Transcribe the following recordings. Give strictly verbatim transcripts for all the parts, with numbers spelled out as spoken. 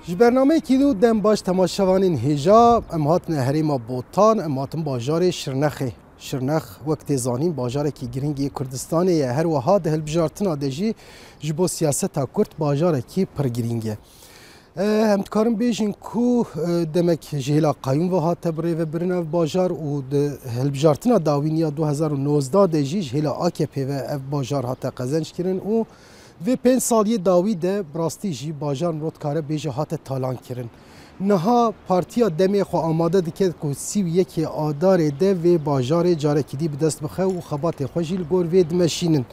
Ji bernameyekî nû dem baş temaşevanên hêja, em hatine herêma Botan, em hatin bajarê Şirnexê. Şirnex, wek tê zanîn, bajarekî girîng yê Kurdistanê ye. Her wiha di hilbijartina de jî ji bo siyaseta Kurd bajarekî pir girîng e. E, em dikarin bêjin ku, e, demek ji hêla qeyûm ve hate birêvebirin ev bajar û di hilbijartina dawîn ya du hezar û nozdeh de jî ji hêla A K P ve ev bajar hate qezenc kirin û vê pênc saliyê dawî de bi rastî jî bajar mirov dikare bêje hate talan kirin. Niha Partiya Demê xwe amade dike ku sî û yekê Adarê de vê bajarê carekî dî bi dest bixe û xebatê xwe jî li gor vê dimeşînin.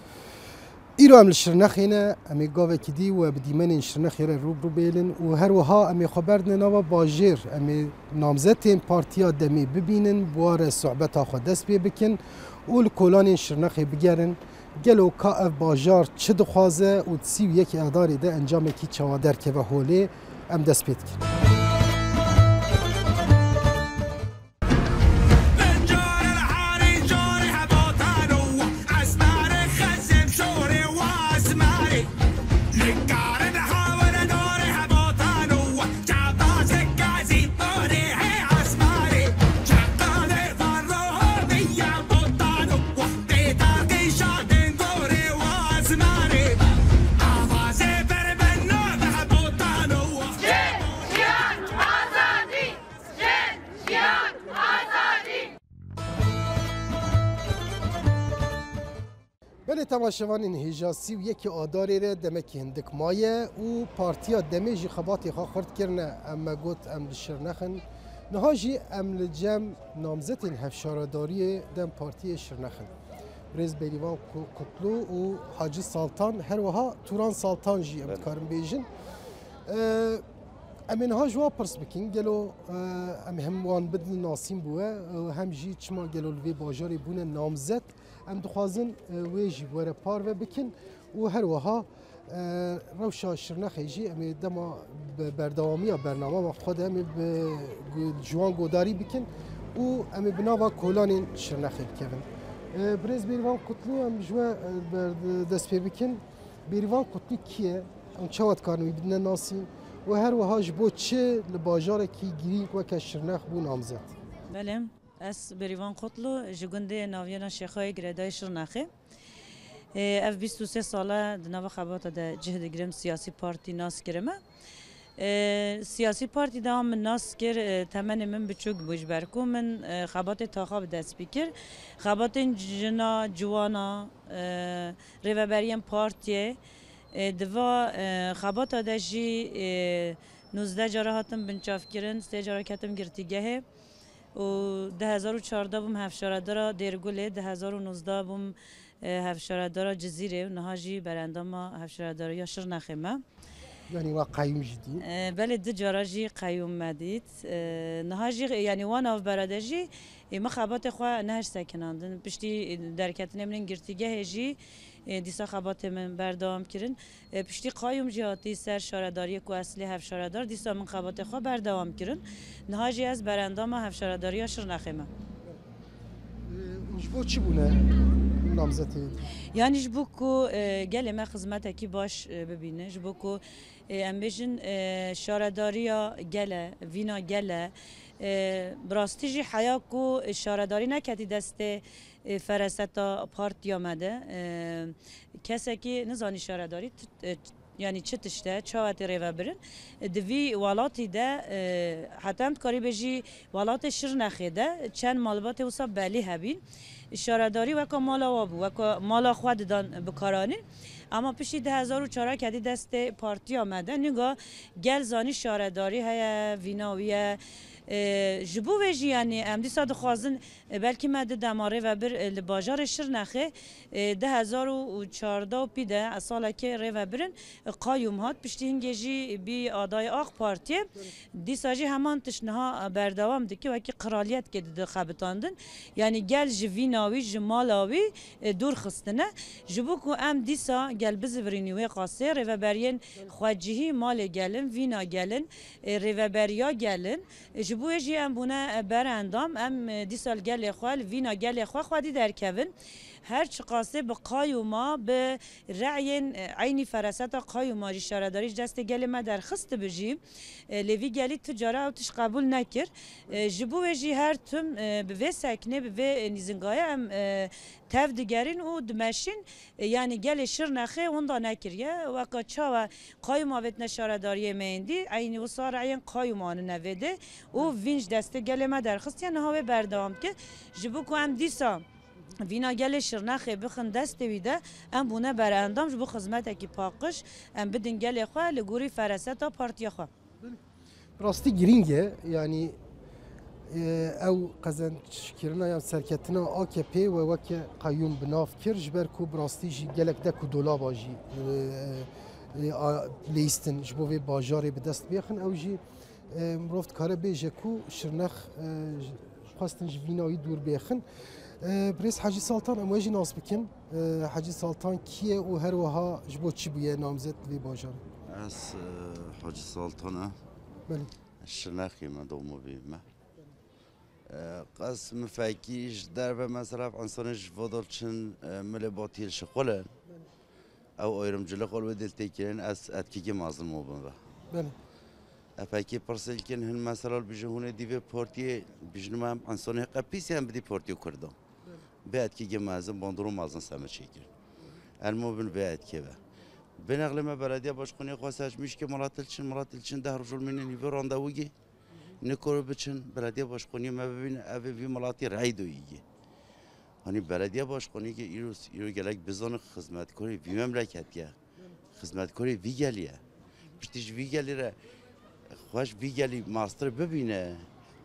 Îro em li Şirnexê ne, em ê gavekî dî we bi dîmenên Şirnexê re rû bi rû bêlin û her wiha em ê xwe berdine nava bajêr, em ê namzetên Partiya Demê bibînin, bi wan re sohbeta xwe dest pê bikin û li kolanên Şirnexê bigerin. Gelo ka ev bajar çi dixwaze û di sî û yekê Adarê de encamekî çawa derkeve holê, em dest pê dikin. Belê temaşevanên hêja, sî û yekê Adarê re demekî hindik maye û Partiya Demê jî xebatê xwe xurt kirine. Em me got em li Şirnex in. Niha jî em li cem namzetên hevşaredariyê dem Partiyê Şirnex in. Birêz Bêrîvan Ku-, Kutlu û Hacî Saltan, her wiha Turan Saltan jî em Belê. dikarin bêjin. Ee, em ê niha ji wan pirs bikin, gelo, e, em hem wan bidin nasîn bi we, e, hem jî çima gelo li vê bajarê bûne namzet. Em dixwazin, e, wê jî were parve bikin û her wiha, e, rewşa Şirnexê jî em ê dema be-, berdewamiya bernama me xwe de em ê bi gu-, ji wan godarî bikin û em ê bi nava kolanên Şirnexê bikevin. E, Birêz Bêrîvan Kutlu, em ji we, e, ber-, dest pê bikin. Bêrîvan Kutlu kî ye? Em çawa dikarin wî bidine nasîn? Û her wiha ji bo çi li bajarekî girîng weke Şirnex bû namzet? Belê. Ez Bêrîvan Kotlu, ji gundê Naviyena Şêxayê girêdayê Şirnexê. Ê, ev bîst û sê sal e di nava xebata de cih digirim, siyasî partî nas kirime. Ê, siyasî partî de min nas kir, ê, temenê min biçûk bû, ji ber ku min, ê, xebatê taxa bi dest pî kir. Xebatên jina, ciwana, ê, rêveberiyên partiyê, ê, di va, ê, xebata de jî, ê, nûzdeh cara hatim binçavkirin, sê cara ketim girtîgehê. Û du hezar û çardeh bûm hevşaredara Dêrgulê, du hezar û nozdeh bûm, e, hevşaredara Cizîrê û niha jî berendama hevşaredariya Şirnexê me. Yanî we qeyûm jî dî? E, belê, du cara jî qeyûm me dît. E, niha jî, yanî wan navbera de jî, e, min xebatê xwe nehişt sekinandin. Piştî derketinê min ên girtîgehê jî, e, dîsa xebatê min berdewam kirin. E, piştî qayûm jî hatî ser şaredariyê ku eslê hevşaredar, dîsa min xebatê xwe berdewam kirin. Niha jî ez berendama hevşaredariya Şirnexê me. E, ji bo çi bûne namzetê? Yanî ji bo ku, e, gelê me xizmetekî baş, e, bibîne, ji bo ku, e, em bêjin, e, şaredariya gel e, vîna gel e, e, bi rastî jî heya ku şaredarî neketî destê e, fereseta partiya me de, e, kesekî nizanî şaredarî t-, e, yanî çi tişt e, çawa tê rêvebirin. E, di vî welatî de, e, heta em dikarî bêjî welatê Şirnexê de çend malbatê wisa belî hebîn. Şaredarî weka mala wa bû, weka mala xwe didan bikaranîn. Ama piştî du hezar û çar ketî destê partiya me de, nîga gel zanî şaredarî heye, vîna wî ye. E, ji bo vê jî, yanî em dîsa dixwazin, e, belkî me di dema rêvebir, e, li bajarê Şirnexê, e, du hezar û çardeh û pî de, e, salekê rêvebirin, e, qayûm hat. Piştî hingê jî bî adayê A K Partiyê. Dîsa jî heman tişt niha, e, berdewam dike, wekî qiraliyet kê dide xebitandin. Yanî gel ji vîna wî, ji mala wî, e, dûr xistine. Ji bo ku em dîsa gel bizivirînî wê qasê, rêveberiyên xwecihî malê gelin, vîna gelin, e, rêveberiya gelin, e, ji Bo wê jî em bûne, e, berendam, em, e, dîsa li gelê xwe, li vîna gelê xwe xwedî derkevin. Her çiqasê bi qayûma, bi reyên, e, eynî feraseta qayûma jî şaredarî ji destê gelê me derxistibi jî, e, lê vî gelî tu cara ew tişt qebûl nekir. E, ji bo wê jî her tim, e, bi vê seknê, bi vê, e, nîzingayê em, e, tev digerîn û dimeşîn. E, yanî gelê Şirnexê winda nekiriye. Weka çawa qayûma vêtine şaredariyê me êndî, eynî wisa reyên qayûma anine vê dê û vîn ji destê gelê me derxistiye, niha wê berdewam dike. Ji bo ku em dîsa vîna gelê Şirnexê bixin destê wî de, em bûne berendam ji bo xizmetekî paqij, em bidin gelê xwe li gorî feraseta partiya xwe. Bi rastî girîng e, yanî, e, ew qezençkirina yan serketina A K P we weke qeyûm bi nav kir, ji ber ku bi rastî jî gelek dek û dolaba jî, e, e, a, leyîstin ji bo vê bajarê bi dest bêxin, ew jî, e, mirov dikare bêje ku Şirnex, e, xwestin ji vîna wî dûr bêxin. E, Birêz Hecî Saltan, em we jî nas bikin. E, Hecî Saltan kî ye û her wiha ji bo çi bûye namzet li vê bajarê? Ez, e, Hecî Saltan e. Belê. Şirnexî me, domûvî me. E, qas min fekî ji derve mesela insanê ji vodol çin, e, milê batî li şixul e. Ew ayrımcılık ol wê dil tê kirin, ez etkîkî mezin mobin ve. Belê. Efekî pirsê li kin hin mesela li bijî hûnê dî vê partiyê bijîn me em insonê qe pîs yan bidî partiyo Kurdan. Belê. Vê etkîkî mezin, bandoro mezin seme çêkir. El mobin vê etkê ve. Bê nexlê me belediye başkanê xwe seçmiş ki Milat Ilçin, Milat Ilçin deh roj ol mînin hîvê randewu gî. Nikor biçin, belediye başkaniyê me bibîne, ev ê vî milatî rey doyî. Hanî belediye başkaniyê îro, îro gelek bizanî xizmetkarê vî memleketî ye. Xizmetkarê vî gelî ye. Piştî ji vî gelî re xweş vî gelî mastir bibîne.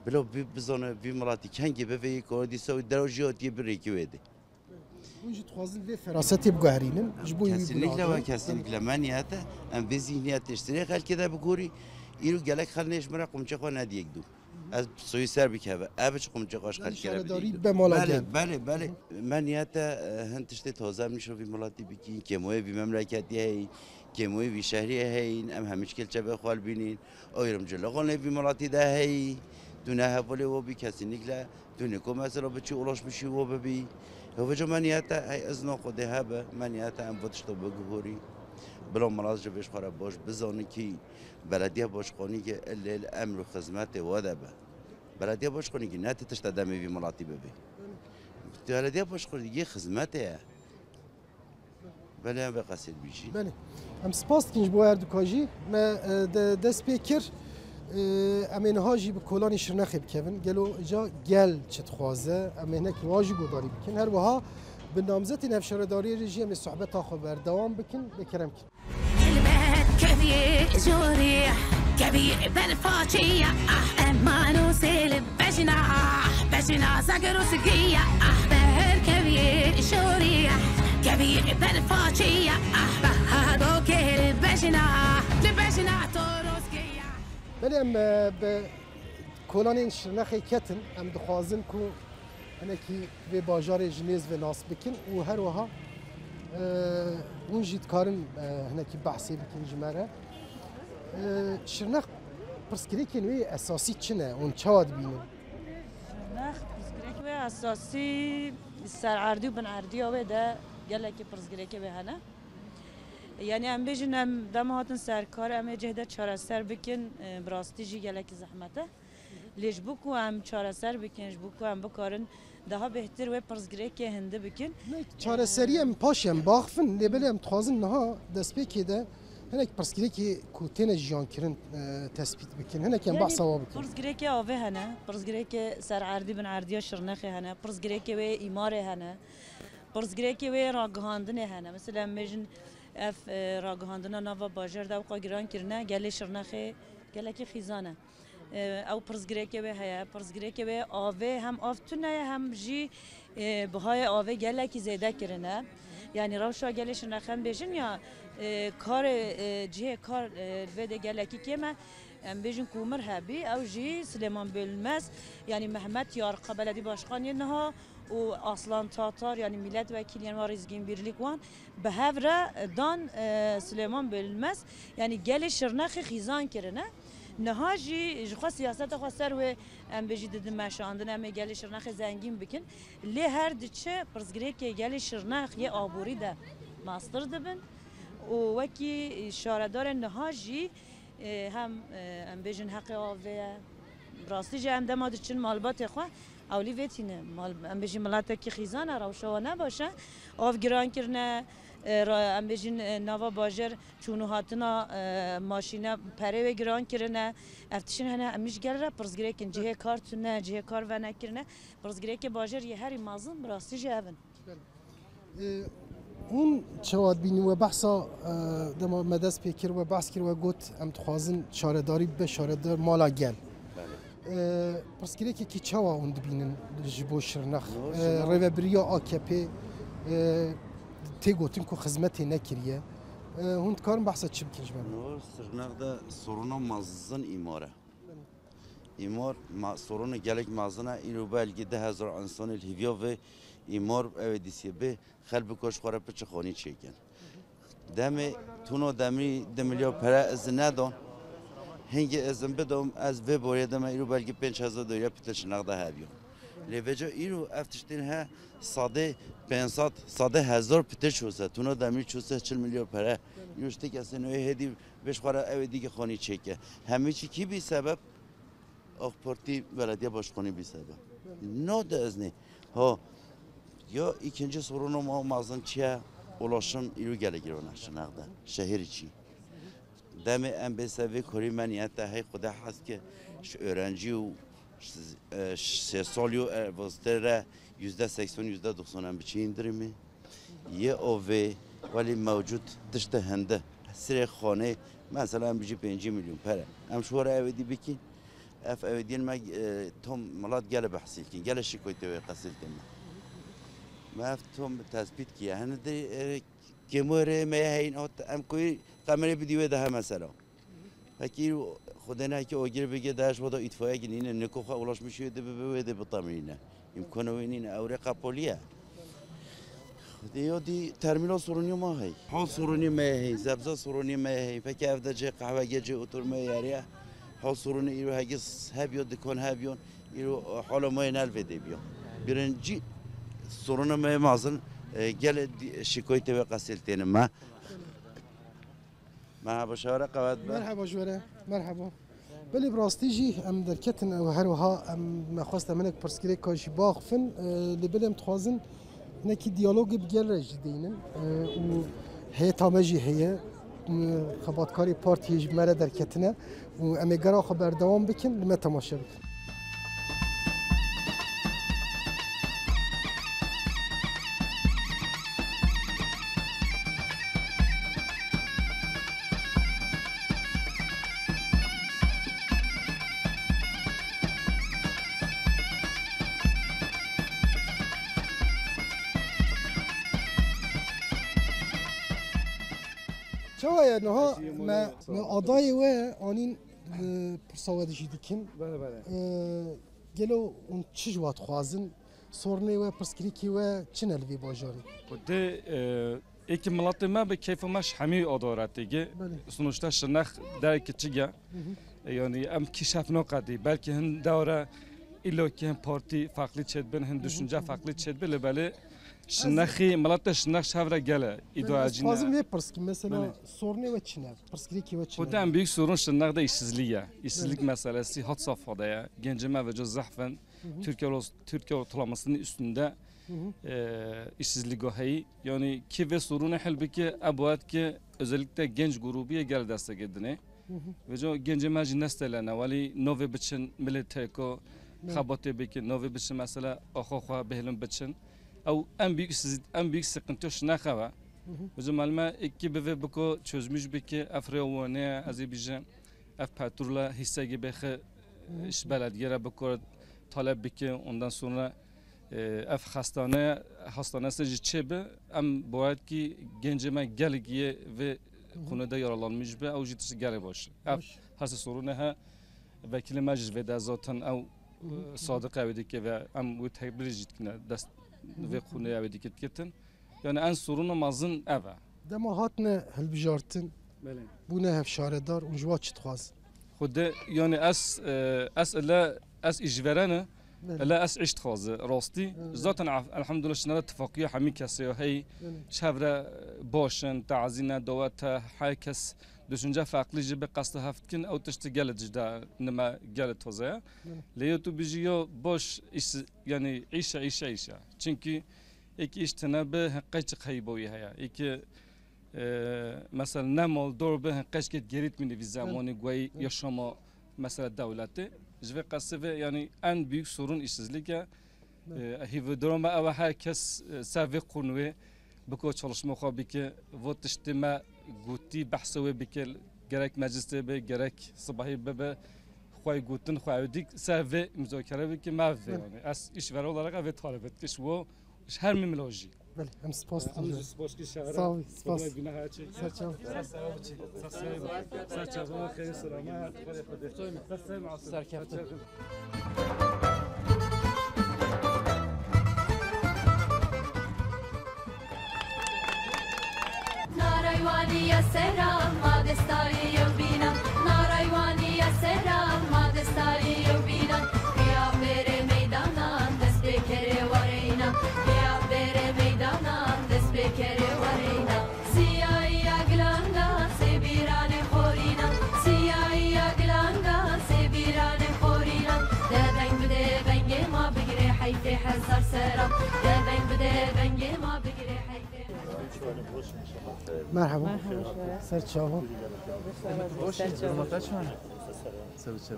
Bila vî bizane vî milatî kengê bivê yê ku dîsa wî dero jî hatiye birêkî wê dê. Hûn jî dixwazin vê ferasetê biguherînin, ji bo wî Kesinlikle binavin. Ve kesinlikle. Me niyet e, em vê zihniyetê ji serê xelkê de bigorî, îro gelek xelnê ji min re qumçê xwe nediyek dû. Ez soyî ser bikeve, ev çi qumçê xwe ji Yanî xelkê re şaredarî bidî dû. Be mala Belê, gel. Belê, belê. Me niyet e, e, hin tiştê taze em nîşo vî miletî bikîn, kêmoyê vî memleketî heyî, kêmoyê vî şehriyê heyîn, em hemî çikêl çevê xwe li bînîn. Ayrımcılık ol vî miletî de heyî. Tu ne hevalê wo bî kesinlikle. Tu niko mesela bi çi ulaşmışî wo bibî. Hevêca me niyete hey izno Xwedê hebe, me niyete em vê tişto biguhorî. Bila milat ji vê ji xwe re baş bizane kî belediye başkanî ki lê li emr û xizmetê we de be. Belediye başkanî ki ne ti tişta demê vî milatî bibî. Tu belediye başkanî yê xizmetê ye. Belê, em vê qasê dibîjîn. Belê. Em spas dikin ji bo her duka jî. Me, e, de, dest pê kir. E, em ê niha jî bi kolanê Şirnexê bikevin. Gelo ca gel çi dixwaze? Em ê hinekî wa jî guhdarî bikin. Her wiha bi namzetên hevşaredariyê re jî em ê sohbeta xwe berdewam bikin. Lê kerem kin. Kelbet keviyê jorî, keviyê berfaçiya, ah, eman û sêl bejna, ah, bejna zagir û sigiya, ah, ber keviyê jorî, keviyê berfaçiya, ah, baha dokê li bejna, li bejna torozgiya. Belê em, e, bi kolanên Şirnexê ketin, em dixwazin ku hinekî vê bajarê ji nêz ve nas bikin û her wiha, e, hûn jî dikarin, e, hinekî behsê bikin ji me re. E, Şirnex pirsgirêkên wê esasî çi ne? Hûn çawa dibînin? Şirnex pirsgirêk wê esasî ser erdî û bin erdiya wê de gelekî pirsgirêkê wê hene. Yani em bêjin em dema hatin ser kar em ê cih de çareser bikin, e, bi rastî jî gelekî zehmet e. Lê ji bo ku em çareser bikin, ji bo ku em bikarin daha bêhtir wê pirsgirêkê hindî bikin. Ne, çareseriyê em paşê em baxifin, lê belê em dixwazin niha destpêkê de hinek pirsgirêkê ku têne jiyankirin, e, tespît bikin. Hinek em Yani behsa wa bikin. Pirsgirêkê avê hene, pirsgirêkê ser erdî bin erdiya Şirnexê hene, pirsgirêkê wê îmarê hene, pirsgirêkê wê ragihandinê hene. Mesela em bêjin ev, e, ragihandina nava bajêr de ewqa giran kirine, gelê Şirnexê gelekî xîzan e. E, ew pirsgirêkê wê heye, pirsgirêkê wê avê hem av tune ye hem jî, e, bihayê avê gelekî zêde kirine. Yani rewşa gelê Şirnexê em bêjin ya, e, karê, e, cihê kar, e, li vê de gelekî kêm e. Em bêjin ku mir hebî, ew jî Silêman Bölünmez, yani Mehmet Yarqa beledî başkaniyê niha û Aslan Tatar, yani milletvekîl, yani wa Rizgin Birlik wan bi hev re dan, e, Silêman Bölünmez, yani gelê Şirnexê xîzan kirine. Niha jî ji xwe siyaseta xwe ser wê, em bêjî, didin meşandin, em ê gelê Şirnexê zengîn bikin. Lê her diçe pirsgirêkê gelê Şirnex yê aborî de mestir dibin û wekî şaredarên niha jî, e, hem, e, em bêjin heqê avê ye. Rastî jî em dema diçin malbatê xwe, ewlî vê tîne. Mal-, em bêjin miletekî xîzan e, rewşa wan ne baş e. Av giran kirine, e, ra-, em bêjin, e, nava bajêr çûn û hatina, e, maşîne perê wê giran kirine. Ev tiştin hene, em jî gel re pirsgirêk in. Cihê kar tune, cihê kar venekirine. Pirsgirêkê bajêr yê herî mezin bi rastî jî ev in. E, hûn çawa dibînin we behsa, e, dema me dest pê kir, we behs kir, we got, em dixwazin şaredarî bibe, şaredar mala gel. E, pirsgirêkekî çawa hûn dibînin ji bo Şirnex? Yo, E, Şirnex. Rêvebiriya A K P, e, tê gotin ku xizmetê nekiriye. E, hûn dikarin behsa çi bikin ji me? Yo, Şirnex de soruna mezin îmar e. Îmar ma-, sorunu gelek mezin e. Îro belkî du hezar însanê li hêviya vê îmar ew ê dîsê bê, xelk biko ji xwe re piçe xanî çêkin. Demê tûna demî du milyar pere ez ê nedan. Hingê ez ê bidom, ez vê borê de me îro belkî pênc hezar doyre pitir Şirnex de hebiyan. Lê vêca îro ev tiştên he sadê pênc sed, sadê hezar pitir çûse. Tûna demî çûse çil milyar pere. Îro ji tê kesên wê hêdî vê ji xwe re ew ê dîkê xanî çêke. Hemî çî kî bî sebeb? AK Partî Belediye Başkanı bî sebeb. No de ez nê. Ha, ya ikinci sorunu ma mezin çi ye? Ulaşım îro gelek îro ne Şirnex de. Şehir içi. Demê em bê ser vê kurî me niyet de hey Xuda hez ke ji öğrenci û ş-, e, ş-, sê sal û, e, vazte re yüzde seksen, yüzde doksan em biçî indirimî. Yê ovê welî mewcûd tiştê hinde. Sirê xanê, mesela em bijî pêncî milyon pere. Em ji we re ew êdî bikîn. Ev ew êdiyên me, e, tom milat gele behsîl kin. Gele şikoytê wê qesiltê me. Me ev tom tespît kiye. Hene de, e, kêmoyê rê me ye heyn ot. Em koyî qemerê bidî wê de he mesela. Hekî Xwedê nehekî agir bike, DAIŞ vada îtfaiyekî nîne, niko xwe ulaşmış wê de bibe, wê de bitemrîne. Îmkana wê nîne, ew rê qepolî ye. Xwedê ya dî termîla sorunî ma hey. Hal sorunî me hey, zebza sorunî me hey. Peki ev de cê qehwegê, cê oturmaya yerê ye. Hal sorunî îro hegis hebiyo, dikan hebiyon. Îro hala ma yê nel vê de biyo. Birinci sorunu me mezin, e, gele dî-, şikoytê wê qesil têne me. Merhaba, şewere qewet be. Merhaba ji we re. Merhaba. Belê bi rastî jî em derketin, ew her wiha em me xwest em hinek pirsgirêka jî biaxifin, e, lê belê em dixwazin hinekî diyalogê bi gel re jî deynin, e, û heyeta me jî heye, e, xebatkarê partiyê ji me re derketine û em ê gera xwe berdewam bikin, li me temaşe bikin. Çawa ye niha me, me adayê we anîn li pirsa we de jî dikin. Bele, bele. Ee, gelo hûn çi ji we dixwazin? Sorunê we, pirsgirêkê we çi ne li vê bajarê? Xwedê, e, êkî miletê me bi keyfa me ji hemî adaletê ge. Belê. Sonuçta Şirnex derek kiçik e. Hı hı. E, yani em kî şef naqedî. Belkî hin dewre îlo ki hin partî farklı çêdibin, hin düşünce farklı çêdibin, lê belê Şirnexî, miletê Şirnex ji hev re gele. Belê, ez dixwazim vê pirs kim, mesela sorunê we çi ne? Pirsgirêkê we çi ne? Xwedê em büyük sorun Şirnex de işsizlik e. İşsizlik meselesi had safhada ye. Gencê me vêca zehf in. Hı hı. Türkiye orta-, Türkiye ortalamasının üstünde, hı hı, e, işsizlik heyî. Yani kî vê sorunê hel bike, ev bayet ki özellikle genç grubî yê gel destek edine. Hı hı. Vêca gencê me jî nestelene, welî navê biçin milê teko, xebatê bikin, navê biçin mesela axa xwe bihêlin biçin. Ew en büyük siz-, en büyük sıkıntı Şirnex ev e. Hı hı. Vêca malime êkî bivê biko çözmüş bike, ev rêya wan e, ez ê bîjim. Ev petrola hîsegî bêxe, hı hı, ji belediyê re bikore talep bike, ondan sonra, e, ev hastane, hastanesi jî çêbe, em boyet ki gencê me gelek yê vê, hı hı, konuda yaralanmış be, ew jî tişt gelek baş. Ev her se sorunu he, vekilê me jî vê de zaten ew, hı hı, Sadiq ew dike ve em wê tedbirê jî dikine dest, hı hı, vê konuya ew dike dikitin. Yani en sorunu mezin ev e. Dema hatine hilbijartin, belê, bûne hevşaredar û ji wa çi dixwazin? De, yani ez, e, ez ele, ez îşveren e, Belê. Ele ez îş dixwaze, rastî. Evet. Zaten af-, elhamdülillah şinara tifaqiya hemî kesê ya hey, Belê. Ji hev re, e, baş in, teazî ne, dawet e, her kes düşünce farklı jî bi qesda hev dikin, ew tiştî gelê jî de nime gelê taze ye. Belê. Lê ya tu bijî ya baş îş, yani îş e, îş e, îş e. Çünkü êkî îş tine bi, hin qey çi qeybawî heye. Êkî Ee, mesela ne mal dor bi, hin qeşkêt gerît min vî zemanî guey yaşama mesela dewletê. Ji vê qesê ve yani en büyük sorun işsizlik e. Ee, hîvîdora me ew e her kes, e, ser vê qûn wê biko çalışma xwe bike, vo tiştê me gotî behsa wê bike, gerek meclisê be, gerek sibahî bibe, xwe gotin, xwe ew dîk ser vê muzakere bike, me vê yani. Ez işveren olarak ev ê talebe dikim ji wo, ji her min mila jî. Belê, em spas dikin. Em jî spas dikin şehre. Sağ ol, spas. Xwedê günaha çek. Ser çav. Ser çav. Ser çav. Xeyr selamet. Ser çav. Serkeftin. Naraywanî ya seran ma destayî yew bînan. Naraywanî ya seran ma destayî yew bînan. Piya bêrê meydanan dest pê kerê wareyna. Piya bêrê meydanan dest pê kerê wareyna. Siyayiya gilangan sê bîranê xorînan. Siyayiya gilangan sê bîranê xorînan. De veng bide vengê ma bigirê heyfê hezar seran. De veng bide vengê ma bigirê heyfê. Merhaba. Merhaba, hoş geldin. Ser çava. Hoş geldin. Duruma kaç var? Sevinçli.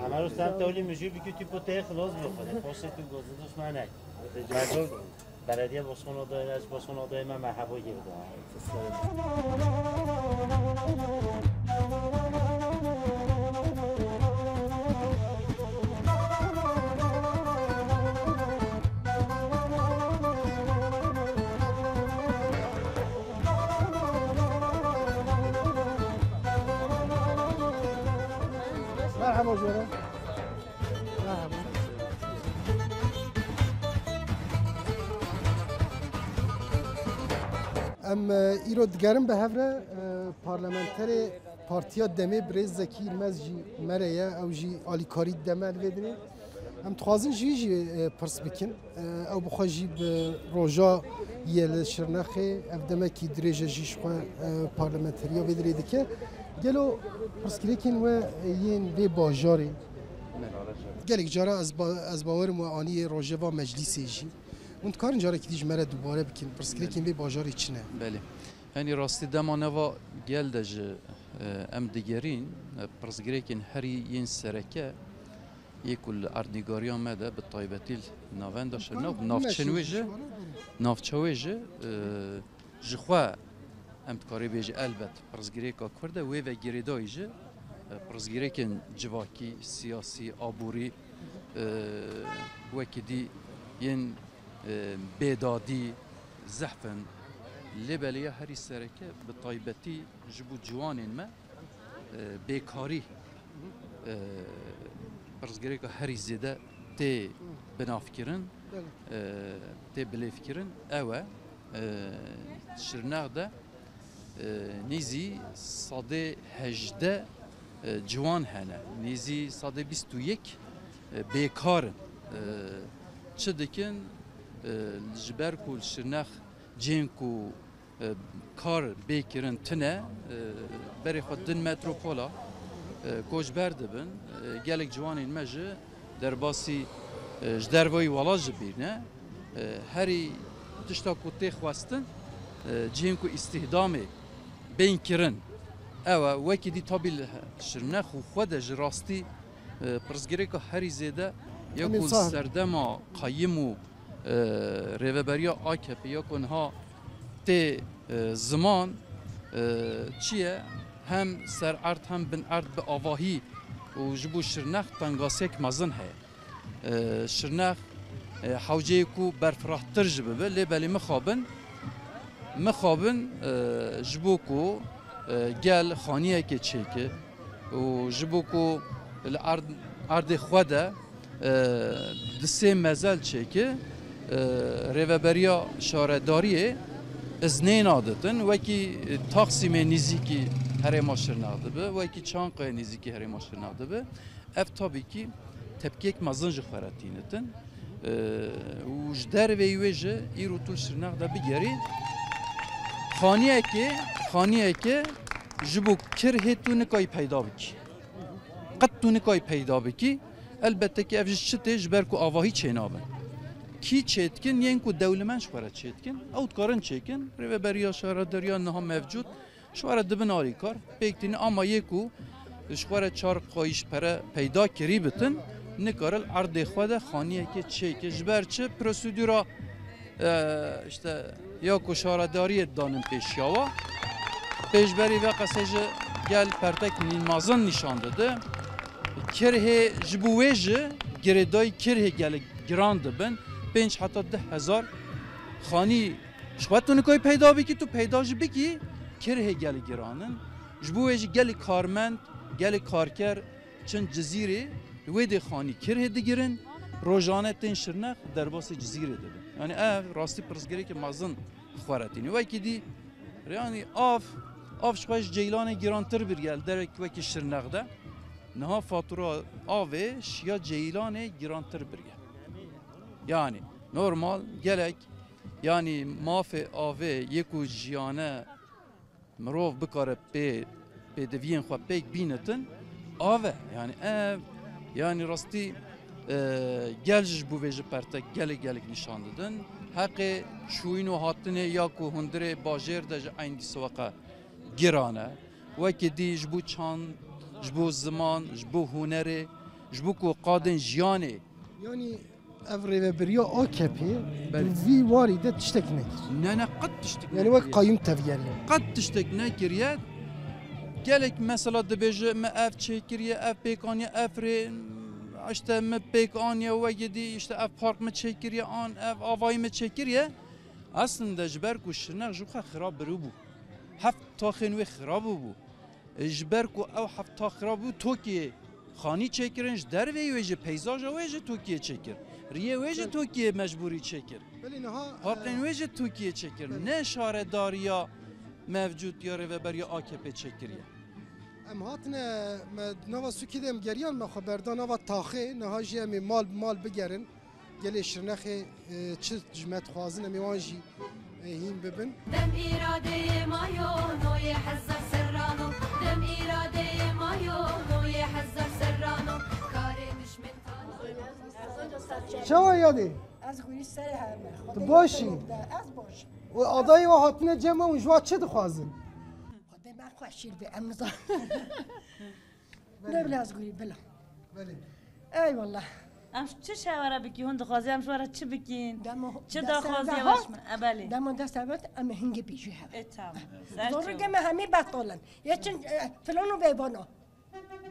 Ama sen tevlî mijû bikî tu potê xilas bixwe. Poşê tu gozin düşmane. Mecbur. Belediye başkanı adayı, eş başkanı adayı me merhaba girdi. Merhaba hocam. Merhaba. Em, e, îro digerin bi hev re, e, parlamenterê Partiya Demê birêz Zekî Yilmez jî me re ye, ew jî alîkarî dide me li vê dinê. Em dixwazin ji wî jî, e, pirs bikin. E, ew bi xwe jî bi roja ye li Şirnexê, ev demekî dirêj e jî ji xwe, e, parlamenteriya vê dirê dike. Gelo pirsgirêkên we yên vê bajarê? Gelek cara ez ba-, ez bawerim we anî yê rojeva meclîsê jî. Hûn dikarin carekî dî ji me re dubare bikin, pirsgirêkên Belê. Vê bajarê çi ne? Belê. Yanî rastî dema neva gel de ji, e, em digerîn, e, pirsgirêkên herî yên sereke yê ku li erdnîgariya me de bi taybetî li navenda Şirnex, navçên wê jî, navça wê jî, e, ji xwe em dikarî bêjî elbet pirsgirêka Kurd e, wê ve girêdayî jî, e, pirsgirêkên civakî, siyasî, aborî, e, wekî dî yên, e, bêdadî, zehf in. Lê belê ya herî sereke bi taybetî ji bo ciwanên me, e, bêkarî, e, pirsgirêka herî zêde tê binavkirin, Belê. E, tê bilêvkirin. Ew e, e, Şirnex de, e, nêzî sedê hejdeh, e, ciwan hene. Nêzî sedê bîst û yek, e, bêkar in. E, çi dikin? E, ji ber ku li Şirnex cihên ku e, kar bê kirin tune, e, berê xwe din metropola, e, koçber dibin. E, gelek ciwanên me jî derbasî, e, ji dervayî welat jî bîne. E, herî tişta ku tê xwestin, e, cihên ku îstihdamê bên kirin. Ew e, wekî dî tabî li Şirnex û xwe de ji rastî, e, pirsgirêka herî zêde ya Emîn ku li Sahib. Serdema qayim û e, rêveberiya A K P ya ku niha tê, e, ziman, e, çi ye? Hem ser erd hem bin erd bi avahî û ji bo Şirnex tengasiyek mezin heye. E, Şirnex, e, hewceyê ku berfirehtir jî bibe, lê belê mixabin, mixabin, e, ji bo ku, e, gel xaniyekê çêke û ji bo ku li erd-, erdê xwe de e, di sê mezel çêke, e, rêveberiya şaredariyê iznê naditin, wekî Taksîmê nîzîkî Herêma Şirnex dibe, wekî Çankaya nêzîkî herêma Şirnex dibe. Ev tabî kî tepkiyek mezin ji xwe re tînitin. Ee, û ji derveyî wê jî îro tu li Şirnex de bigerî. Xaniyekê, xaniyekê ji bo kirhê tu nikayî peyda bikî. Qet tu nikayî peyda bikî. Elbette ki ev ji çi tê, ji ber ku avahî çênabin. Kî çêdikin, yên ku dewlemend ji xwe re çêdikin, ew dikarin çêkin. Rêveberiya Şaredariya niha mevcûd, ji xwe re dibin alîkar, pêk tînin, ama yê ku ji xwe re çar qayîş pere peyda kirî bitin, nikare li erdê xwe de xaniyekê çêke. Ji ber çi? Prosedûra, e, işte, ya ku şaredariyê danin pêşiya we. Pêşberî ve qesê ji gel pertek nî-, mezin nîşan dide. Kirhê ji bo wê jî girêdayî kirhê gelek giran dibin. Pênc heta deh hezar xanî Ji xwe tu nikoyî peyda bikî, tu peyda jî bikî, kirhê gelek giran in. Ji bo wê jî gelek karmend, gelek karker çin Cizîrê, li wê dê xanî kirhê digirin, rojane tên Şirnex derbasî Cizîrê dibin. Yani ev rastî pirsgirêkê mezin xwe re tîne. Wekî dî, yani av, av ji xwe ji Ceylanê girantir bir gel, derek wekî Şirnex de. Niha fatura avê şiya Ceylanê girantir bir gel. Yani normal gelek Yanî mafê avê yê ku jiyane mirov bikare pê, pêdiviyên xwe pêk bînitin, av e. Yanî ev, yanî rastî, e, gel jî ji bo vê ji pertek gelek gelek nîşan didin. Heqê çûyîn û hatinê ya ku hundirê bajêr de ji eyn dîsa weqe giran e. Wekî dî ji bo çand, ji bo ziman, ji bo hunerê, ji bo ku qadên jiyanê Yanî ev rêveberiya A K P Belê. Di vî warî de tiştek nekir. Ne, ne, qet tiştek Yanî nekiriye. Wek qayûm tevgeriya. Qet tiştek nekiriye. Gelek mesela dibêje me ev çêkiriye, ev pêk aniye, ev rê, işte me pêk aniye, wegê dî işte ev park me çêkiriye, an ev avayî me çêkiriye. Aslında ji ber ku Şirnex ji xwe xirab birî bû. Heft taxên wê xirab bû. E, ji ber ku ew heft tax xirab bû, tokê xanî çêkirin, ji derveyî wê jî peyzaja wê jî tokiyê çêkir. Riyê wê jî Belê. Tokiyê mecbûrî çêkir. Belê niha, Parkên e, wê jî tokiyê çêkir. Belê. Ne şaredariya mevcûd ya rêveberiya A K P çêkiriye. Em hatine, me nava sûkê de em geriyan, me xwe berda nava taxê, niha jî em ê mal bi mal bigerin. Gelê Şirnexê, e, çi ji me dixwazin, em ê wan jî, e, hîn bibin. Dem îradeyê mayo, noyê hezar serrano. Dem îradeyê mayo, noyê hezar serrano. Karê dişmên tano. Çawa yadê? Ez hûrî serê heme. Tu baş î? Ez baş im. Û adayê we hatine cem we û ji we çi dixwazin? Xwedê me xweşîr be, em nizanin. Belê. Ne bile ez gurî bila. Belê. Eyvallah. Em çi şewere bikî, hûn dixwazî em ji we re çi bikîn? Demo Çi destê daxwazî de ew hat. Eş me? E, belê. Demo destê de hat, em hingê bîjî hev. E, tamam. Ser Zorî çawa. Ke me hemî betal in. Yeçin, e, filan û bêbana.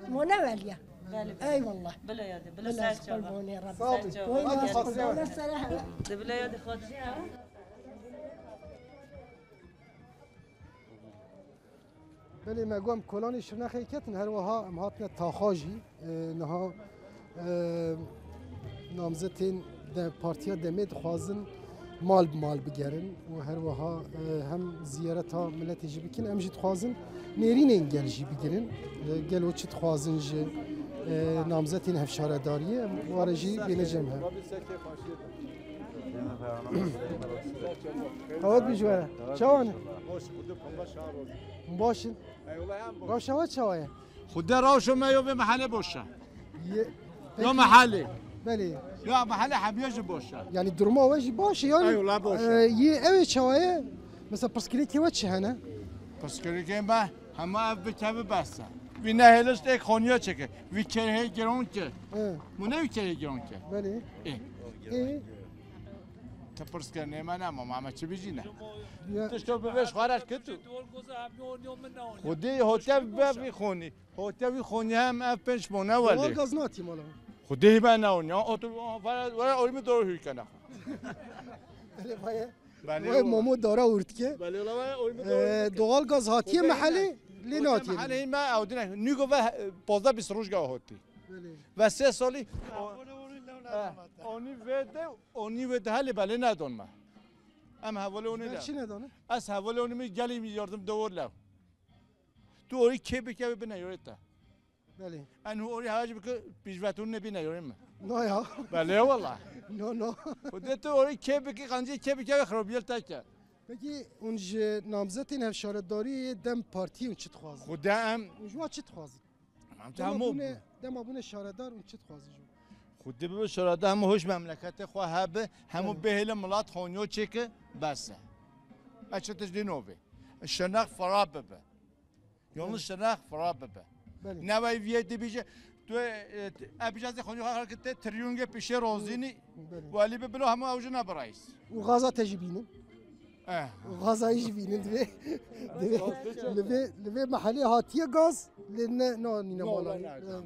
Mo ne veliye. Belê, belê. Eyvallah. Bila yadê, bila Bila ser çawa. Qurbanê Rabbi. Sağ ol. Ser çawa. Boyun Hadi Xwedê. Qurbanê ser hev. De bila yadê Xwedê. Belê me got em kolanê Şirnexê ketin, her wiha em hatine taxa jî. E, niha, e, namzetên de, Partiya Demê dixwazin mal bi mal bigerin û her wiha, e, hem ziyareta miletê jî bikin. Em jî dixwazin nêrînên gel jî bigirin. E, gelo çi dixwazin ji, e, namzetên hevşaredariyê, em ware jî bêne cem hev. Qewet bî ji we re. Çawa ne? Baş in. Rewşa we çawa ye? Xwedê rewşa me yo vê mehelê baş e. Ye, Yo peki, mehelê. Belê. Ya mehelê hemiye jî baş e. Yani duruma we jî baş e yani. Eyvallah, baş e. E, yê ew ê çawa ye? Mesela pirsgirêkê we çi hene? Pirsgirêkê me hema ev bikeve bes e. Vî nehêlişt êk xoniya çeke. Vî kerhê giron ke. He. Mu ne vî kerhê giron ke? Belê. E. E. Te pirs kir, nê me nema, ma me çi bijîne? Ya. Tişto bibêj xwe re ki tu. Xwedê hote be vî xonî. Hote vî xonî hem ev pênc mone welê. Doğal gaz natî mala. Xwedê hî me newn ya. Otur, were, were, oy mi doğru hür kene. Belê baye. Belê Vay ola. Mamo dara urtke. Belê ola, were, oy mi doğru Ee, hür kene. Doğal gaz hatiye Xwedê mehelê, hî me. Lê Xwedê natî. Mehelê hî me, ew dine, nûgo ve, e, pazdeh bîst roj ga hotî. Belê. Ve sê salî, Ha, o-, vore, vore, lew, lew, eh, lew, lew. Onî vê de, onî vê de helê belê nedon me. Em hevalê onî Ber le. Çi nedane? Ez hevalê onî mi gelî mi yardım dewor lew. Tu orî kê bike wê bine yorê te. Belê. En hu orî hewacî bike pîşvetûn nebîne yorê min. No ya. Belê wala. No, no. Xwedê tu orî kê bike, qancî kê bike wê xirobiyê te ke. Pekî hûn ji namzetên hevşaredariyê DEM Partiyê hûn çi dixwazin? Xwedê em Hûn ji wan çi dixwazin? Em Dema hemû bûne, dema bûne şaredar hûn çi dixwazin ji wan? Xwedê bibe şaredar hemû hoş memleketê xwe hebe, hemû Evet. bihêle milat xoniyo çêke bes e. Me çi tişt dî novê. Şirnex fira bibe. Yalnız Belê. Şirnex fira bibe. Belê. Newey viyê dibîje, tu, e, e, bîje zê xoniyo xwe xelkê te triyungê pişê rozînî, Belê. welî bi bilo hemû ew jina bi reis. Û xaza te jî bînin. Eh. Û xazayî jî bînin divê, divê, li vê, li vê mehelê hatiye gaz, lê ne, ne, nîne Yo, mala. ne, Eh. ne.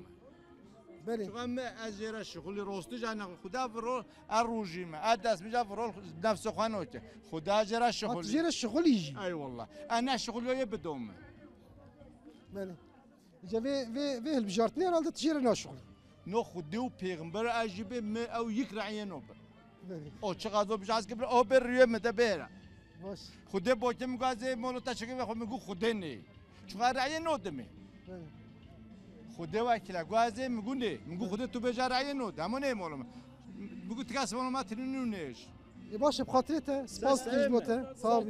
Belê. Çuxa me ez jê re şixulî rostî jane Xuda viro, e rojî me, e dest min jê viro nefsê xwe noke. Xuda jê re Hat şixulî. jê re şixulî jî. Eyvallah. E ne şixulî ye bidome. Belê. Îca vê, vê, vê hilbijartinê herhalde tu jê re naşixulî. No Xwedê û pêxember ez jî bê mi ew yek reyê no bi. Belê. O çi gazo bijaz ki bir o bir rüye mi de bêra. Baş. Xwedê boke mi gazê molo ta çeke ve xwe mi gu Xwedê ne. Çuxa reyê no dime. Belê. Xwedê wekîle gazê mi gu ne. Mi gu Xwedê tu bêja reyê no de. Ama ne molo mi. Mi gu tika sivano ma tinî nû nêj. Ê baş e, bi xatirê te, spas dikim ji bo te. Sağ ol.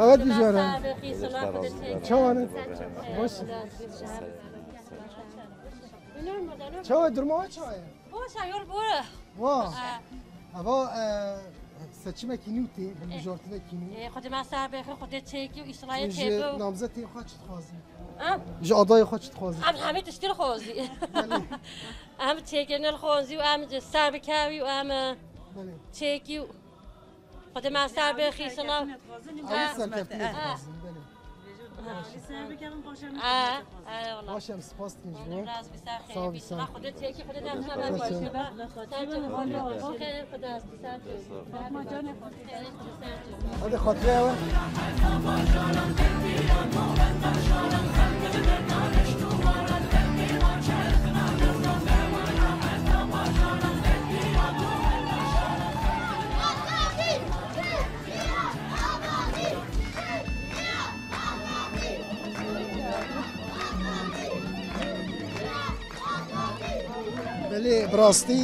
Evet, bijara. Çawa ne? Baş. Çawa, durma we çawa ye? Boş a, yol bore. Wa. Ha. Ava, e, seçimekî nû tê, hilbijartinekî nû. E, Xwedê me ser bêxin, Xwedê çêkî û îştilayê Ji çêkî. namzetê xwe çi dixwazî? Em? Ji adayê xwe çi dixwazî? Em hemî tiştî dixwazî. Belê. Em çêkirine dixwazî û em ji ser bikevî û em, e, Belê. çêkî û Xwedê me ser bêxin, îştilay. Ew serkeftinê dixwazin, belê. Li ser bikevin, paşa min Aa, xizmetê xwazin. Aa, eyvallah. Baş em spas dikin ji bo. Xwedê bi ser Sağ ol, xêr bî. Sağ ol. Xwedê çekî, Xwedê derdine Sağ ol. Baş. Ser çi Xwedê, Xwedê, Xwedê, Xwedê. Fatma canê Xwedê. Hadi xatirê we. Belê, bi rastî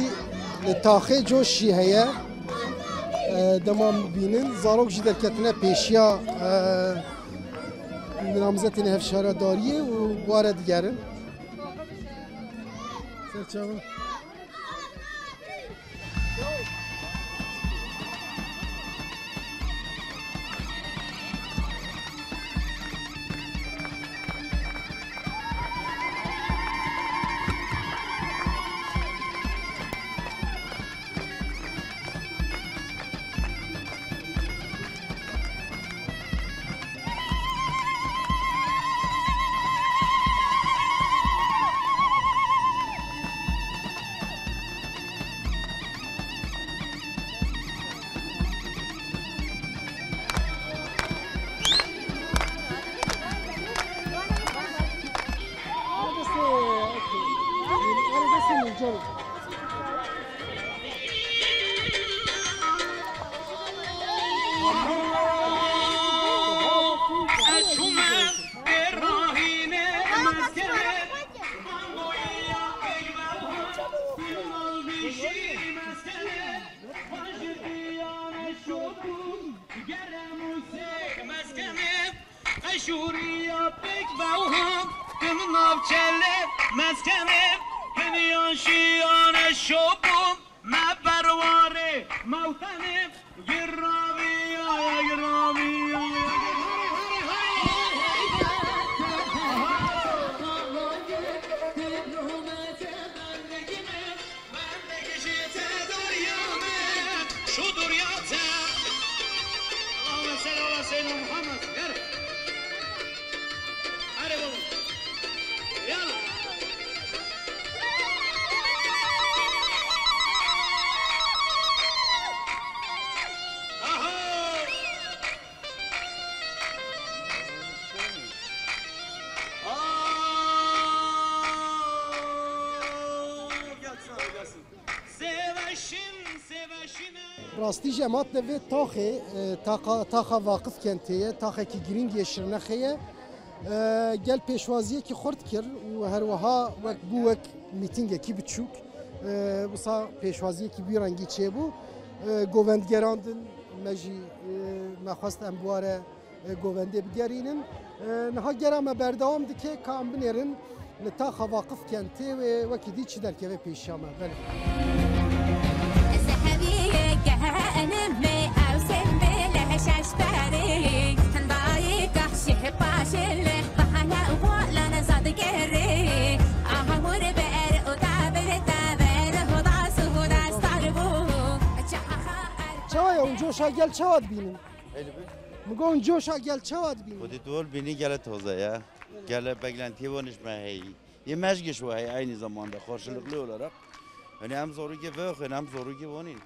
li taxê coş jî heye. E, dema em bînin, zarok jî derketine pêşiya, e, namzetên hevşaredariyê û ware digerin. Serçava. Eşûriya pêk vewha, tim navçele mezkene, heniyan şiyane şopum, me berware mewtene, giraviya, giraviya. Rastî jî em hatine vê taxê, e, taxa, taxa Vaqif Kentê ye, taxekî girîng yê Şirnexê ye. E, gel pêşwaziyekî xurt kir û her wiha wek bû wek mîtingekî biçûk, e, wisa pêşwaziyekî vî rengî çêbû. E, govendgeran din, me jî, e, me xwest em bi wa re e, govendê bigerînin. E, niha gera me berdewam dike ka em binêrin li taxa Vaqif Kentê wê wekî dî çi derkeve pêşiya me. Belê. Çawa ye hûn coşa gel çawa dibînin? Min got hûn coşa gel çawa dibînin? Xwedî tu hol bînî gele taze ye. Gele beklentiyê wan ji me heyî. Yê me ji giş we heyî eynî zamanda karşılıklı olarak. Hani em zorûkê vexwin, em zorûkê wanîn.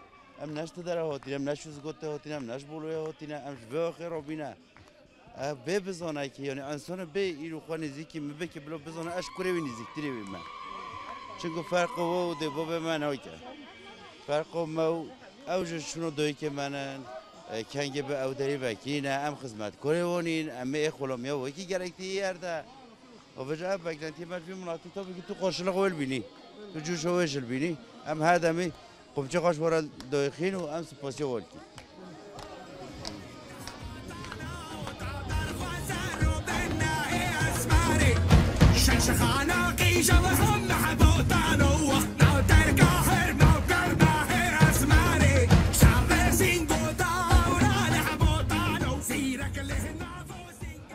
Em ne ji tu dere hatîne, em ne ji Zigotê hatîne, em ne ji Boloyê hatîne, em ji vexwê rabîne. Ev bê bizane ki, yani insana bê îro xwe nêzîkî min bike, bila bizane ez ji kurê wî nêzîktirê wî me. Çunku ferqo we û dê bavê me nake. Ferqo me û ew ji şûno dayikê me ne, e, kengê bi ew derî vekî ne, em xizmetkarê wan în, em ê xulamiya wekî gerektî yer de. Û vêca ev beklentiyê me ji vî milatî tabii ki tu qarşılık wê bînî. Tu cûşa wê jî bînî. Em her demî qumçê xwe ji we re dayixîn û em spasiya we dikîn.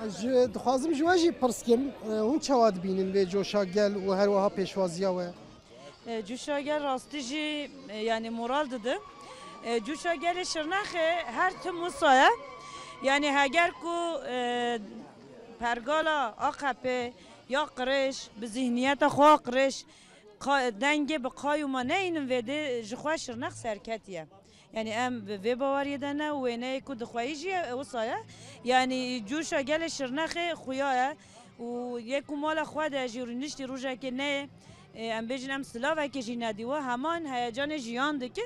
Ez ji, dixwazim ji we jî pirs kim, e, hûn çawa dibînin vê coşa gel û her wiha pêşwaziya we? E, cûşa gel rastî jî, e, yanî moral dide. E, cûşa gelê Şirnexê her tim wisa ye. Yanî heger ku, e, pergala A K P ya qirêj, bi zîhniyeta xwe ya qirêj, qa-, dengê bi qayûma neynin vê dê ji xwe Şirnex serketiye. Yanî em bi vê baweriyê de ne û wêneyê ku dixweyî jî wisa ye. Yanî cûşa gelê Şirnexê xuya ye û yê ku mala xwe de jî rûniştî rojekê neyê, e, em bêjin em silavekê jî nedî we, heman heyecanê jiyan dike.